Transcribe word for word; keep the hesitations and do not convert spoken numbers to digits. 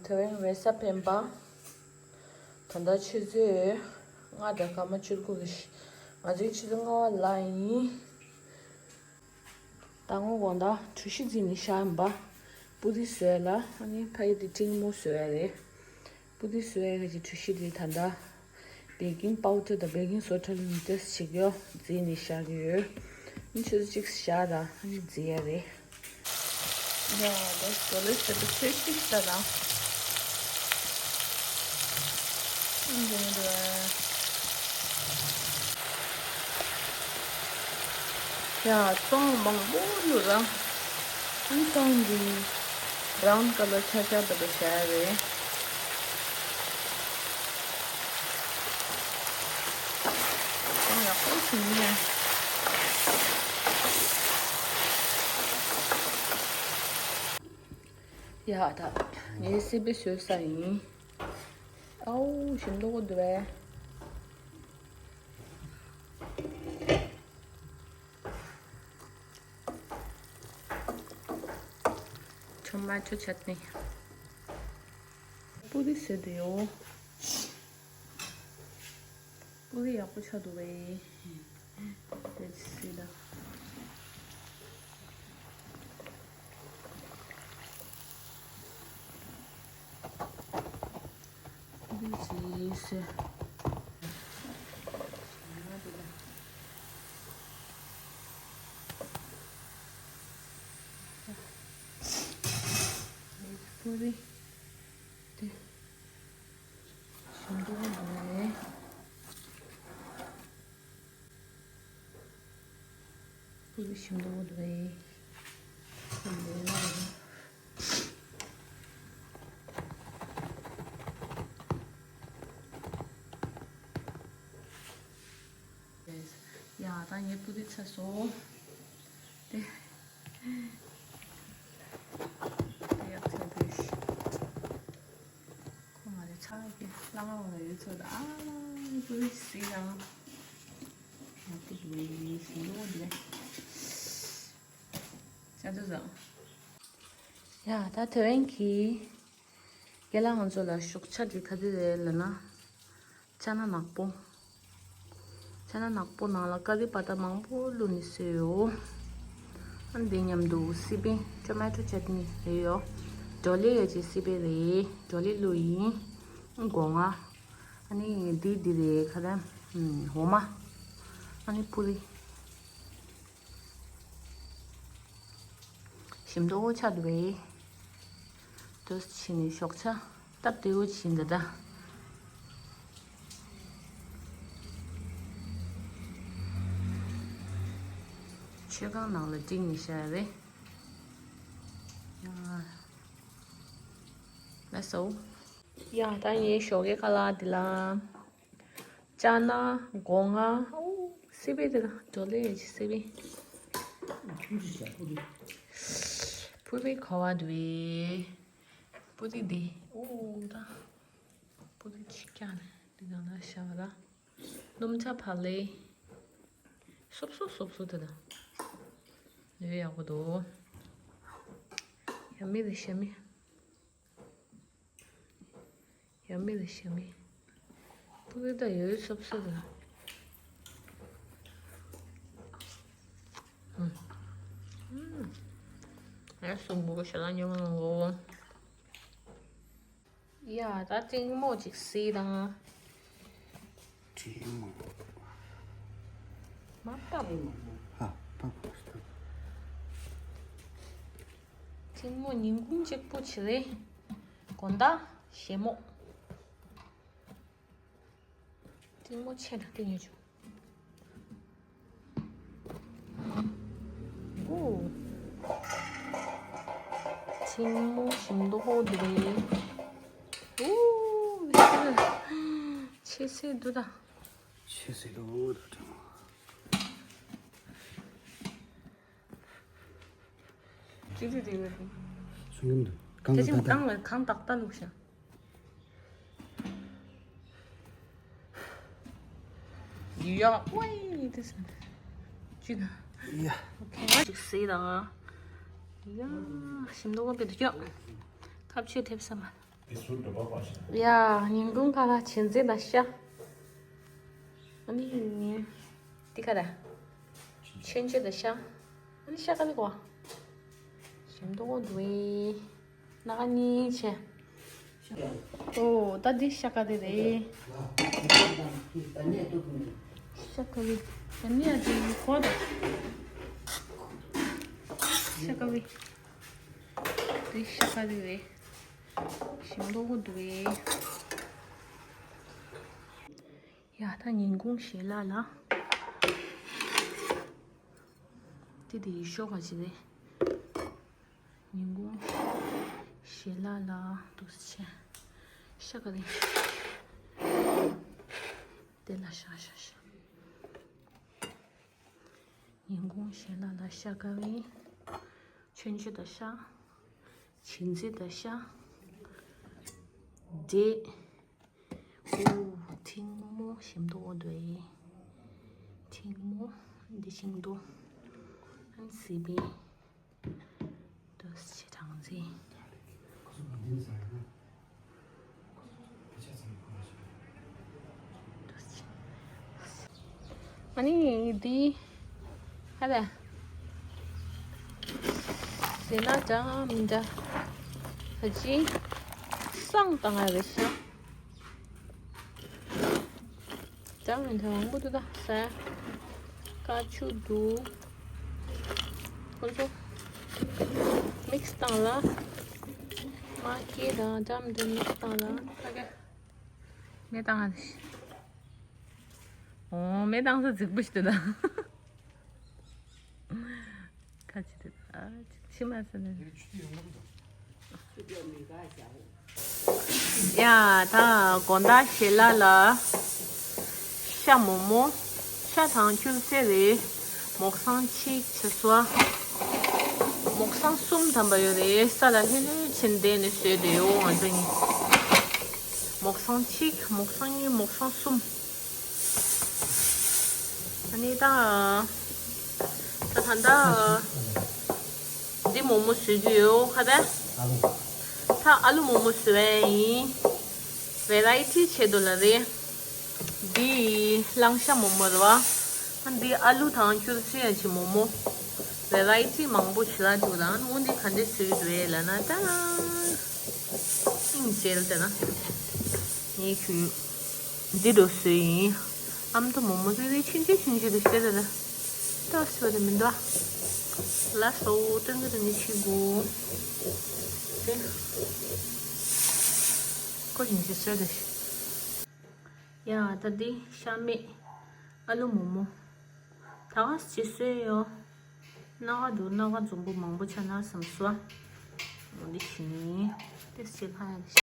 ཐེ་ཝན་ཝེ་ས་ཕན་པ། ད་ལྟ་ཆུ་ཚོད་ལྔ་དང་སྐར་མ་བཅུ་དགུ་རེད། ང་ཚོའི་ཆུ་ཚོད་ལྔ་པ་ལ་ཡིན། ད་སྔོན་དགོང་དག་གྲོ་ཞིབ་བརྫིས་ནས་བཞག་ཡིན་པ། པུ་རི་བཟོས་ལ་ཨ་ནི་ཕ་ཡི་དེ་ཀྲིང་མོ་བཟོས་ཡ་རེད། པུ་རི་བཟོས་ཡ་གི་གྲོ་ཞིབ་དེ་ད་ལྟ་བེ་ཀིང་པའུ་ཌར་དང་བེ་ཀིང་སོ་ཌ་ལ་ནི་ཏོག་ཙམ་བྱེད་ཀྱི་ཡོད། བརྫིས་ནས་བཞག་གི་ཡོད། ཨ་ནི་ཆུ་ཚོད་གཅིག་བཞག་དང་ཨ་ནི་བརྫི་ཡ་རེད། ཡ་ལོས་ལོས་ལོས་ཟེར་དུ་ཁྱོད་ཤིག་ཤ་དང་། འདི་འདྲ། ཡ་ཙོང་མང་པོ་ཡོད་ར། ཨང་ཙོང་འདི་བྷ་རའུན་ཀ་ལར་ཆགས་ཆགས་འདྲ་པོ་བྱ་ཡ་རེད། ཙོང་ཡག་པོ་བྱུང་ནས། ཡ་ད་ངའི་སི་པན་བཟོས་ས་ཡིན། ཨའུ་ཞིམ་མདོག་པོ་འདུག་པས། ཊོ་མ་ཊོ་ཅཊ་ནི། པུ་རི་བཟོས་འདུག་ཡོ། པུ་རི་ཡག་པོ་ཆགས་འདུག་པས། དེ་སི་ལ། པུ་རི་ཅི་སི། པུ་རི་དེ་ཞིམ་པོ་འདུག་པས། པུ་རི་ཞིམ་པོ་འདུག་པས། ཞིམ་པོ་འདུག་པས། ཡ་ད་ངའི་པུ་རི་ཚར་སོང་། དེ་དེ་ཡག་ཚད་འདུག་ཁོ་མ་རེད་ཚ་གི་བླ་མ་འོ་ན་ཡོད་ཚོད་ད་ཨ་པུ་རི་སི་རང་ཡག་པོ་འདུག་ཞིམ་པོ་འདུག་ཅ་ཅ་ཟ། ཡ་ད་ཐེ་ཝན་གྱི་རྒན་ལགས་ང་ཚོ་ལ་ཞོགས་ཇ་འདི་ག་དུས་རེད་ལབ་ན། ཅ་ན་ནག་པོ། ཅ་ན་ནག་པོ་ནང་ལ་ཀ་རི་པ་ཏ་མང་པོ་བླུགས་ནས་བཟོས་ཡོད། ཨ་འདི་མཉམ་དུ་སི་པན་ཊོ་མ་ཊོ་ཅཊ་ནི་རེད་ཡོད། བྲོ་ལི་ཡོད་ཅེ་སི་པན་རེད། བྲོ་ལི་བླུགས་ཡིན། སྒོ་ང་། ཨ་ནི་འདི་འདི་རེད་ག་རེ། འོ་མ། ཨ་ནི་པུ་རི། ཞིམ་མདོག་ཆགས་འདུག་པས། དུས་ཕྱིན་ནས་ཞོགས་ཇ་སྟབས་བདེ་བོ་བྱིན་འདི་ད། མཆོད་ཁང་ནང་ལ་བསྒྲིགས་ནས་བཞག་ཡ་རེད། ཡ། ལགས་སོ། ཡ་ད་ངའི་ཞོགས་ཀའི་ཁ་ལག་འདི་ལ། ཅ་ན། སྒོ་ང་། ཨོ། སི་པན་དེ་ལ་འགྲོ་ལེ་ཡོད་ཅི་སི་པན། པུ་རི་ག་བ་འདུག་པུ་རི་འདི། ཨོ་ད། པུ་རི་ཅིག་ཀྱང་འདི་ནང་ལ་ཤ་བ་ལ། སྣུམ་ཆ་བག་ལེབ། སོབ་སོབ་སོབ་སོབ་དེ་ལ། ཡོད་ཡག་པོ་འདུག་ཡ་མི་རེད་ཤ་མི། ཡ་མི་ལ་ཤ་མི། པུ་རི་ད་ཡོད་སོབ་སོབ་ལ། ཨུམ། ཨུམ། ཡ་སུ་མགོ་ཤ་ལ་ཉོ་མ་ལོ། ཡ་ད་ཏིང་མོ་ཅིག་སི་དང་། ཏིང་མོ། མ་པ། ཧ་པ་པ་སྟ། ཏིང་མོ་ཉིན་གུང་གཅིག་པུ་བྱེད་རེད། དགོང་དག་ཞེ་མོ། ཏིང་མོ་ཆེ་ན་ཏིང་ཡོད་ཆུ། ཨོ། ཏིང་མོ་ཞིམ་མདོག་འདི་རེད། ཨོ། ཆེ་སེ་འདུག་ད། ཆེ་སེ་འདུག་ད་ཏིང་མོ། ཅི་ཅི་དེ་ཡོད་རེད། སུན་གྱི་མི་འདུག་གང་དེ་ལ་ཅི་ད་ད། གང་ལ་གང་ཏག་ཏག་བླུགས་ཤག་ཡ་ཝེ་དེ་སུན་ཅི་ད། ཡ། ཨོ་ཁེ་ཅིག་སེ་ད། ཡ་ཞིམ་མདོག་པོ་དཔེ་འདུག་ཡ། ཁ་ཆུ་ཐེབས་ས་མ། ཡ། ཉིན་གུང་ཁ་ལག་བྱིན་རྫས་དང་ཤ། ཨ་ནི། འདི་ག་རེ། ཆོས་འབྱོར་དང་ཤ། ཨ་ནི་ཤ་ཀ་ལི་གོ། ཞིམ་མདོག་འདུག་ཨེ། སྣ་ཁ་གཉིས་བྱས། ཨོ། ད་འདི་ཤ་ཀ་ལི་རེད། ཤ་ཀ་ལི། ད་ནི་ཡ་འདི་གོ་ད། ཤ་ཀ་ལི། འདི་ཤ་ཀ་ལི་རེད། ཞིམ་མདོག་འདུག་ཨེ། ཡ། ད་ཉིན་གུང་ཞལ་ལག་ལ། དེ་དེ་ཡི་ཤོག་ག་ཅི་རེད། ཉིན་གུང་ཞལ་ལག་ལ་འདུག་སེ་བྱས། ཤ་ཀ་ལི། དེ་ལ་ཤ་ཤ་ཤ། ཉིན་གུང་ཞལ་ལག་ལ་ཤ་ཀ་ལི། ཆོས་འབྱོར་དང་ཤ། བྱིན་རྫས་དང་ཤ། འབྲས། ཨོ། ཐིང་མོ་ཞིམ་མདོག་འདུག་ཨེ། ཐིང་མོ། འདི་ཞིམ་མདོག་ཨན་སི་པི། འདུག་སེ་བྱས་གྲང་རྩི། ཨ་ནི་འདི་ཧ་ལ། ཟས་ན་འདྲ་མི་འདྲ། ད་ཅི་བསང་བཏང་ཡ་རེད་ཤག་འདྲ་མི་འདྲ་མང་པོ་འདུག་ད་ཟས། ཀ་ཆུ་འདུག་ཁོ་ཚོ་མིག་སི་བཏང་ལ། མ་སྐྱེས་དང་འདྲ་མི་འདྲ་མིག་སི་བཏང་ལ། ཨོ་ཁེ། མེ་བཏང་ཨ། ཨོ། མེ་བཏང་ས་རྫིག་པོ་ཞིག་འདུག་ད། ཁ་ཅིག་དེ། ཨ། ཕྱི་མ་ཟེར་ནས། ཡ། ད་དགོང་དག་ཞལ་ལག་ལ་ཤ་མོག་མོག་ཤ་དང་སྐྱུར་རྩི་རེད། མོག་སྲང་གཅིག་བྱས་སོང་། མོག་སྲང་གསུམ་ཐམ་པ་ཡོད་རེད། ས་ལ་ལྷོད་ལྷོད་བྱས་བསྡད་ནས་བཟོས་བསྡད་ཡོད་ང་ཚོ་གཉིས། མོག་སྲང་གཅིག་མོག་སྲང་གཉིས། མོག་སྲང་གསུམ། ཨ་ནི་ད། ད་ད་ད། འདི་མོག་མོག་བཟོ་རྒྱུ་ཡོད་ཁ་ད། ད་ཨ་ལུ་མོག་མོག་བཟོ་ཡ་ཡིན། ཝེ་རའི་ཊི་ཆེད་དུ་ལ་རེད། འདི་གླང་ཤ་མོག་མོག་རེད་བ། ཨ་འདི་ཨ་ལུ་དང་སྐྱུར་རྩི་ཡ་ཅིག་མོག་མོག་ཝེ་རའི་ཊི་མང་པོ་ཞིག་ལ་འདུག་ད། ཨ་ནི་འདི་ག་འདྲ་བཟོས་ཡོད་རེད་ལབ་ན་ད། ཨིན་ཇེལ་དེ་ན། ངའི་ཁྱོད། འདི་འདྲ་བཟོས་ཡིན། ཨ་མདོ་མོག་མོག་རེ་རེ་ཆུང་ཆུང་ཆུང་ཆུང་རེ་ཤེས་རེད་ལ། ཏོག་ཙམ་རེ་མི་འདུག་ཨ། ལ་སོ་ཏན་ཏན་ནི་ཆི་གོ། དེ། ཁོ་ཡིན་ཅི་ཟེར་རེད། ཡ། ད་འདི་ཤ་མེད། ཨ་ལུ་མོག་མོག་ད་ག་ཅི་བཟོས་ཡོད། སྣ་ཁ་འདུག་སྣ་ཁ་འཛོམས་པོ་མང་པོ་ཆགས་ན་བསམ་སོང་། འོ་འདི་ཞིག་ནི། དེ་སི་ཕ་ཡ་དེ་